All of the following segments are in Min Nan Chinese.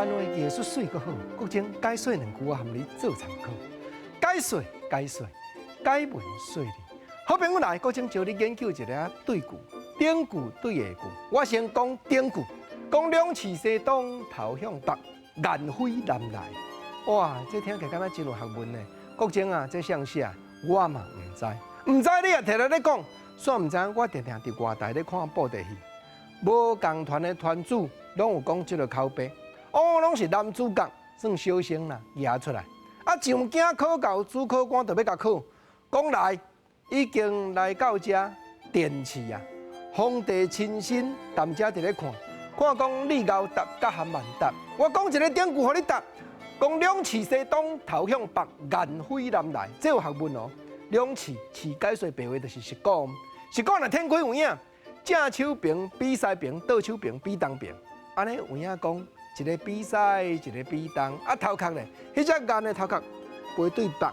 灣話藝術媠閣好，國政解說兩句，我含你做參考。解說解說，解文說理。好朋友來，國政招你研究一下對句，頂句對下句。我先講頂句，講龍飼西東頭向北，雁飛南來。哇，這聽起來感覺真有學問呢。國政啊，這啥寫？我嘛毋知，毋知你也提來咧講，煞毋知我定定佇外台咧看布袋戲，無仝團的團主攏有講這个口白，哦，攏是男主角算小生啦，舉出來。啊，上京考到主考官就欲共考，講來已經來到遮殿試啊，皇帝親身踮遮佇咧看，看講你𠢕答佮含慢答，我講一个典故予你答，講龍飼西東頭向北，雁飛南來，這有學問哦。龍飼飼解說白話就是麝鼓，麝鼓若展開有影，正手爿比西爿，倒手爿比東爿，按呢有影講，一个比西，一个比東，啊頭殼咧，彼隻雁的頭殼飛對北，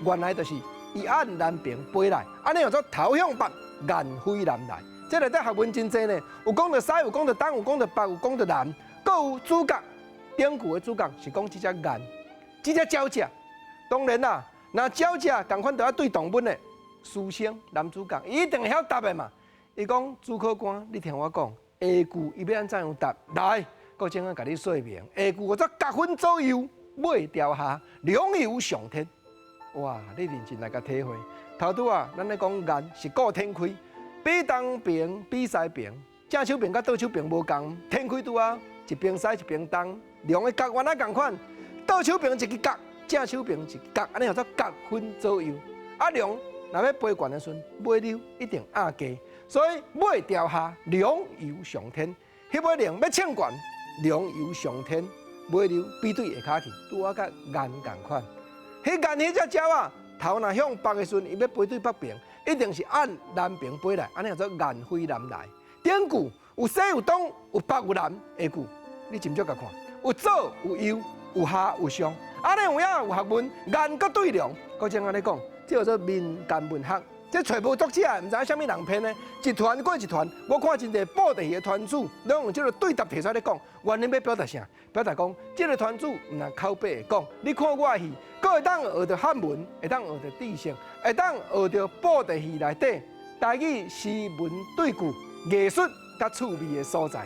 原來就是伊按南爿飛來，按呢叫做頭向北，雁飛南來。這內底學問真濟呢，有講著西，有講著東，有講著北，有講著南，閣有主角，頂句的主角是講這隻雁，這隻鳥隻。當然啦，若鳥隻仝款著愛對動物的書生男主角，伊一定會曉答的嘛。伊講主考官，你聽我講，下句伊欲按怎樣答？來，國政啊，共你說明，下句叫做角分左右，尾朝下，龍遊上天。哇！你認真來共體會。頭拄仔，咱咧講雁麝鼓展開，比東爿比西爿，正手爿佮倒手爿無仝，展開拄仔一邊西一邊東，龍的角原來仝款，倒手爿一支角，正手爿一支角，按呢叫做角分左右。啊，龍若欲飛懸的時陣，尾溜一定壓低，所以尾朝下，龍遊上天。彼尾龍欲衝懸，龍遊上天，尾溜比對下跤去，拄仔佮雁仝款。彼雁彼隻鳥仔，頭若向北的時陣，伊欲飛對北爿，一定是按南爿飛來，按呢叫做雁飛南來。頂句有西有東，有北有南，下句你斟酌共看，有左有右，有下有上，按呢有影有學問，雁閣對龍，閣正按呢講，這叫做民間文學。這揣無作者，毋知影啥物人編的，一團過一團。我看真濟布袋戲的團主，攏用這个對答提出來講，原因欲表達啥？表達講，這个團主毋但口白會講，你看我的戲，閣會當學著漢文，會當學著知識，會當學著布袋戲內底台語詩文對句藝術佮趣味的所在。